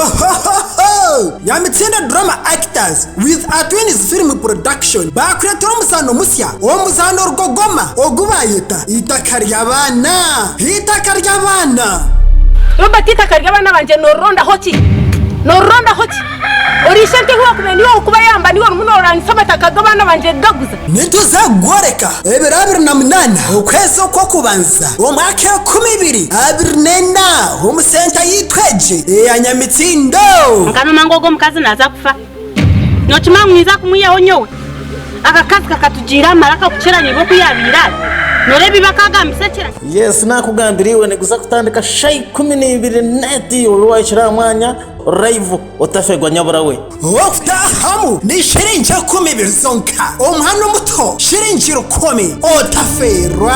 Hohohoho! Nyamitsinda Drama Actors with Atwins Film Production baakureetera omuzaano musya, omuzaano Rugogoma ogu baayeta Eitaka ry'Abaana. Eitaka ry'Abaana! Robert eitaka ry'abaana bangye norirondaho ki? Norirondaho ki? Ori ishente ahu wakubaire niiwe orikubayamba niiwe orimu noranisa amataka g'abaana bangye kugaguza? Nituza kugworeka ebiro 28 okwezi okw'okubanza omwaka 2024 omu senta yaitu egi eya Nyamitsindo. Nkanuma ngu ogwo mukazi naaza kufa. Nookimanya ngu ninza kumwihaho nyowe? Akakazi kakatugiira amaraka kukira naiwe oku yaabaire ari. Nooreeba iba akaagambisa ekiragiro. Yes nakugambira iwe niguza kutandika shaaha 12 neti obe wahikire aha mwanya live otafegwa nyabura we. Okutaahamu ni shiringi 20 zonka, omwana omuto shiringi rukumi. Otafeerwa!